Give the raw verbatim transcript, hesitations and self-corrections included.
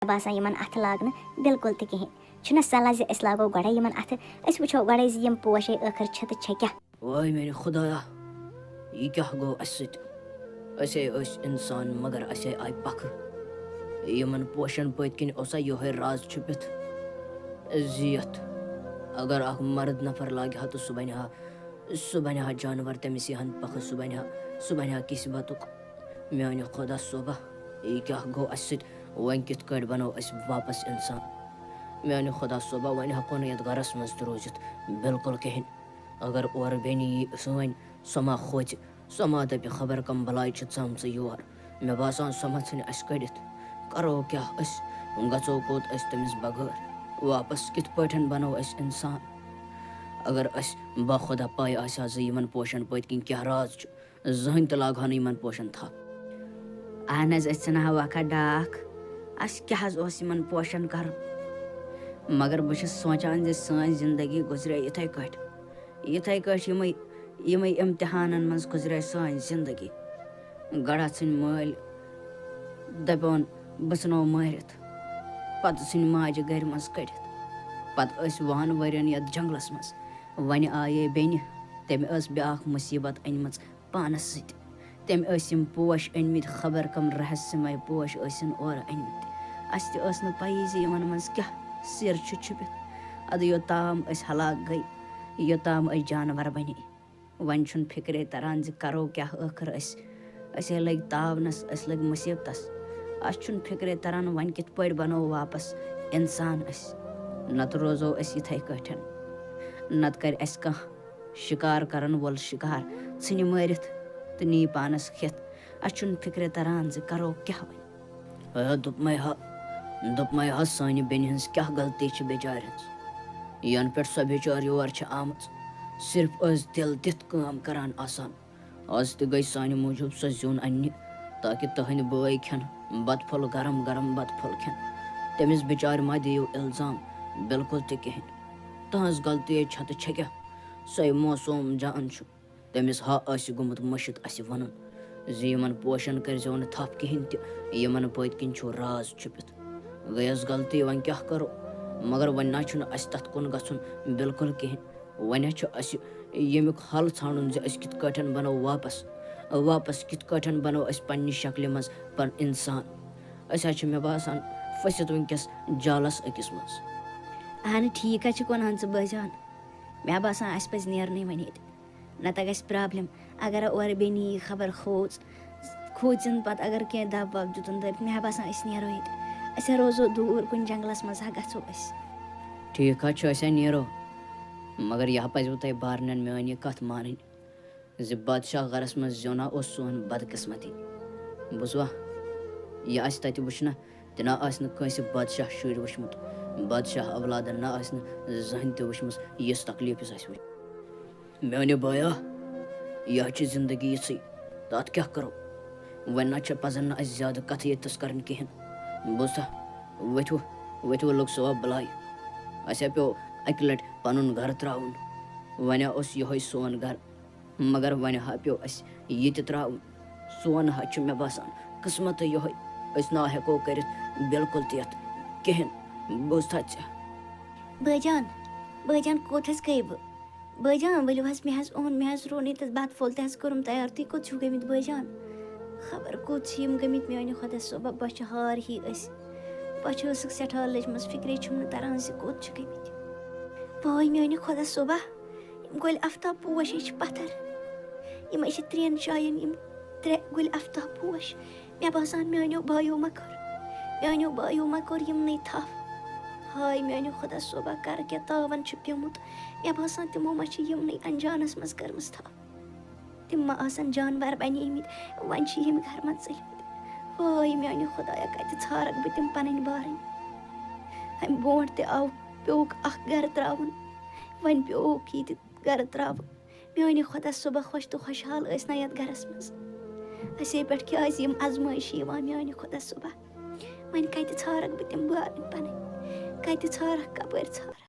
بہٕ آسان یِمن اَتھٕ لاگنہٕ بِلکُل تہِ کِہیٖنۍ۔ چھُنہ صلاح زِ أسۍ لاگو گۄڈَے یِمن اَتھٕ، أسۍ وٕچھو گۄڈَے زِ یِم پوش ہے ٲخٕر چھِ تہٕ چھےٚ کیٛاہ۔ وٲے میٛانہِ خۄدایا، یہِ کیٛاہ گوٚو اَسہِ سۭتۍ؟ أسے ٲسۍ اِنسان، مگر اَسے آیہِ پَکھٕ۔ یِمَن پوشَن پٔتۍ کِنۍ اوسا یِہوٚے راز چھُپِتھ زِ یَتھ اگر اَکھ مرد نفر لاگہِ ہا تہٕ سُہ بَنہِ ہا، سُہ بَنہِ ہا جانوَر، تٔمِس یی ہَن پَکھٕ، سُہ بَنہِ ہا، سُہ بَنہِ ہا کِسہِ بَتُک۔ میٛانہِ خۄدا صٲبا، یہِ کیٛاہ گوٚو اَسہِ سۭتۍ؟ وۄنۍ کِتھ کٲٹھۍ بَنو أسۍ واپَس اِنسان؟ میٛانہِ خۄدا صٲبا، وۄنۍ ہٮ۪کو نہٕ یَتھ گَرَس منٛز تہِ روٗزِتھ بِلکُل کِہیٖنۍ۔ اگر اورٕ بیٚنہِ یی سٲنۍ، سۄ ما کھوژِ، سۄ ما دَپہِ خبر کَم بَلاے چھِ ژامژٕ یور۔ مےٚ باسان سۄ ما ژھٕنہِ اَسہِ کٔڑِتھ۔ کَرو کیٛاہ أسۍ؟ گژھو کوٚت أسۍ تٔمِس بغٲر؟ واپَس کِتھ پٲٹھۍ بَنو أسۍ اِنسان؟ اگر اَسہِ باخۄدا پَے آسہِ ہا زِ یِمَن پوشَن پٔتۍ کِنۍ کیٛاہ راز چھُ، زٕہٕنۍ تہِ لاگہٕ ہا نہٕ یِمَن پوشَن تھپھ۔ اہن حظ، أسۍ ژھٕنہٕ ہا وقت ڈاکھ۔ اَسہِ کیٛاہ حظ اوس یِمَن پوشَن کَرُن؟ مگر بہٕ چھُس سونٛچان زِ سٲنۍ زندگی گُزرے یِتھَے کٲٹھۍ، یِتھَے کٲٹھۍ یِمَے، یِمَے اِمتِحانَن منٛز گُزرے سٲنۍ زندگی۔ گۄڈٕ ژھٕنۍ مٲلۍ دَپیون، بہٕ ژھٕنو مٲرِتھ۔ پَتہٕ ژھٕنۍ ماجہِ گَرِ منٛز کٔڑِتھ۔ پَتہٕ ٲسۍ وُہَن ؤرِین یَتھ جنٛگلَس منٛز۔ وۄنۍ آیے بیٚنہِ، تٔمۍ ٲس بیٛاکھ مُصیٖبت أنۍمٕژ پانَس سۭتۍ۔ تٔمۍ ٲسۍ یِم پوش أنۍمٕتۍ، خبر کَم رہسیہٕ مَے پوش ٲسِن اورٕ أنۍمٕتۍ۔ اَسہِ تہِ ٲس نہٕ پَیی زِ یِمَن منٛز کیٛاہ سِر چھُ چھُپِتھ۔ اَدٕ یوٚتام أسۍ ہلاک گٔے، یوٚتام أسۍ جانوَر بَنے۔ وۄنۍ چھُنہٕ فِکرے تَران زِ کَرو کیٛاہ ٲخٕر أسۍ۔ أسۍ ہے لٔگۍ تاونَس، أسۍ لٔگۍ مُصیٖبتَس۔ اَسہِ چھُنہٕ فِکرے تَران وۄنۍ کِتھ پٲٹھۍ بَنو واپَس اِنسان أسۍ۔ نَتہٕ روزو أسۍ یِتھَے کٲٹھۍ۔ نَتہٕ کَرِ اَسہِ کانٛہہ شِکار کَرَن وول شِکار، ژھٕنہِ مٲرِتھ تہٕ نِیہِ پانَس کھٮ۪تھ۔ اَسہِ چھُنہٕ فِکرِ تَران زِ کَرو کیٛاہ وۄنۍ۔ آ، دوٚپمَے ہا، دوٚپمَے ہا، سانہِ بیٚنہِ ہٕنٛز کیٛاہ غلطی چھِ بِچارِ ہٕنٛز؟ یَنہٕ پٮ۪ٹھ سۄ بِچٲر یور چھِ آمٕژ، صرف ٲس دِل دِتھ کٲم کَران آسان۔ آز تہِ گٔے سانہِ موٗجوٗب سۄ زیُن اَننہِ، تاکہِ تُہٕنٛدۍ بٲے کھٮ۪ن بَتہٕ پھوٚل، گرم گرم بَتہٕ پھوٚل کھٮ۪ن۔ تٔمِس بِچارِ ما دِیِو اِلزام، بِلکُل تہِ کِہیٖنۍ۔ تٕہٕنٛز غلطی ہے چھےٚ تہٕ چھےٚ کیٛاہ؟ سۄے معصوٗم جان چھُ۔ تٔمِس ہا آسہِ گوٚمُت مٔشِتھ اَسہِ وَنُن زِ یِمَن پوشَن کٔرۍزیو نہٕ تھپھ کِہیٖنۍ تہِ، یِمَن پٔتۍ کِنۍ چھُ راز چھُپِتھ۔ گٔیَس غلطی، وۄنۍ کیٛاہ کَرو؟ مگر وۄنۍ نہ چھُنہٕ اَسہِ تَتھ کُن گژھُن بِلکُل کِہیٖنۍ۔ وۄنۍ چھُ اَسہِ ییٚمیُک حل ژھانٛڈُن زِ أسۍ کِتھ کٲٹھۍ بَنو واپَس، واپَس کِتھ کٲٹھۍ بَنو أسۍ پنٛنہِ شکلہِ منٛز پَنُن اِنسان۔ أسۍ حظ چھِ، مےٚ باسان، پھٔسِتھ وٕنۍکٮ۪س جالَس أکِس منٛز۔ اہنہٕ، ٹھیٖک حظ چھُکھ وَنان ژٕ بٲے جان۔ مےٚ باسان، اَسہِ پَزِ نیرنٕے وۄنۍ ییٚتہِ۔ نَتہٕ گژھِ پرٛابلِم۔ اگر اورٕ بیٚنہِ یی خبر کھوژ، کھوژِن پَتہٕ اگر کینٛہہ دَب وَب دیُتُن دٲرِتھ، مےٚ باسان، أسۍ نیرو ییٚتہِ۔ أسۍ ہا روزو دوٗر کُنہِ جنٛگلَس منٛز ہا گژھو أسۍ۔ ٹھیٖک حظ چھُ، أسۍ ہا نیرو۔ مگر یہِ ہا پَزِوٕ تۄہہِ بارنٮ۪ن میٛٲنۍ یہِ کَتھ مانٕنۍ زِ بادشاہ گَرَس منٛز زیُن ہا اوس سون بدقٕسمتی۔ بوٗزوا؟ یہِ آسہِ تَتہِ وٕچھنہ، تہِ نہ آسہِ نہٕ کٲنٛسہِ بادشاہ شُرۍ وٕچھمُت، بادشاہ اولادَن نہ آسہِ نہٕ زٕہٕنۍ تہِ وٕچھمٕژ یِژھ تکلیٖف یُس اَسہِ وٕچھ۔ میٛانہِ بایہ، یہِ حظ چھِ زندگی یِژھٕے، تَتھ کیٛاہ کَرو؟ وۄنۍ نہ چھِ پَزَن نہٕ اَسہِ زیادٕ کَتھٕ ییٚتِس کَرٕنۍ کِہیٖنۍ۔ بوٗزتھا، ؤتھِو، ؤتھِو لُکھ ثواب بَلاے۔ اَسہِ ہا پیوٚو اَکہِ لَٹہِ پَنُن گَرٕ ترٛاوُن۔ وۄنۍ ہا اوس یِہوٚے سون گَرٕ۔ مگر وۄنۍ ہا پیوٚو اَسہِ یہِ تہِ ترٛاوُن۔ سون حظ چھُ، مےٚ باسان، قٕسمتٕے یِہوٚے۔ أسۍ نا ہٮ۪کو کٔرِتھ بِلکُل تہِ یَتھ کِہیٖنۍ۔ بوٗزتھا ژےٚ؟ بٲے جان، بٲے جان، کوٚت حظ گٔیہِ بہٕ؟ بٲے جان، ؤلِو حظ، مےٚ حظ اوٚن، مےٚ حظ روٚن ییٚتٮ۪س بَتہٕ پھوٚل تہِ حظ کوٚرُم تیار۔ تُہۍ کوٚت چھِو گٔمٕتۍ بٲے جان؟ خبر کوٚت چھِ یِم گٔمٕتۍ میٛانہِ خۄدا صٲبہ، بۄچھِ ہار ہی أسۍ۔ بۄچھِ ٲسٕکھ سٮ۪ٹھاہ لٔجمٕژ، فِکرے چھُم نہٕ تَران زِ کوٚت چھِ گٔمٕتۍ۔ واے میٛانہِ خۄدا صٲبہ، یِم گۄلہِ افتاب پوش ہے چھِ پتھر۔ یِم ہے چھِ ترٛٮ۪ن جاین، یِم ترٛےٚ گۄلہِ افتاب پوش۔ مےٚ باسان، میٛانیو بایو ما کٔر، میٛانیو بایو ما کٔر یِمنٕے تھپھ۔ ہاے میٛانہِ خۄدا صٲبہ، کر کیٛاہ تاون چھُ پیوٚمُت۔ مےٚ باسان، تِمو ما چھِ یِمنٕے انجانس منٛز کٔرمٕژ تھپھ۔ تِم ما آسن جانور بنیمٕتۍ، وۄنۍ چھِ یِم گرٕ منٛز ژٔلمٕتۍ۔ واے میٛانہِ خۄدایا، کتہِ ژھارکھ بہٕ تِم پنٕنۍ بارٕنۍ؟ امہِ برونٛٹھ تہِ آو، پیوٚوُکھ اکھ گرٕ ترٛاوُن، وۄنۍ پیوٚوُکھ یہِ تہِ گرٕ ترٛاوُن۔ میٛانہِ خۄدا صبح خۄش تہٕ خۄشحال ٲسۍ نا یَتھ گَرَس منٛز۔ اَسے پٮ۪ٹھ کیٛازِ یِم آزمٲیشہِ یِوان میٛانہِ خۄدا صبح؟ وۄنۍ کَتہِ ژھارَکھ بہٕ تِم بارٕنۍ پَنٕنۍ؟ کَتہِ ژھارَکھ، کَپٲرۍ ژھارَکھ؟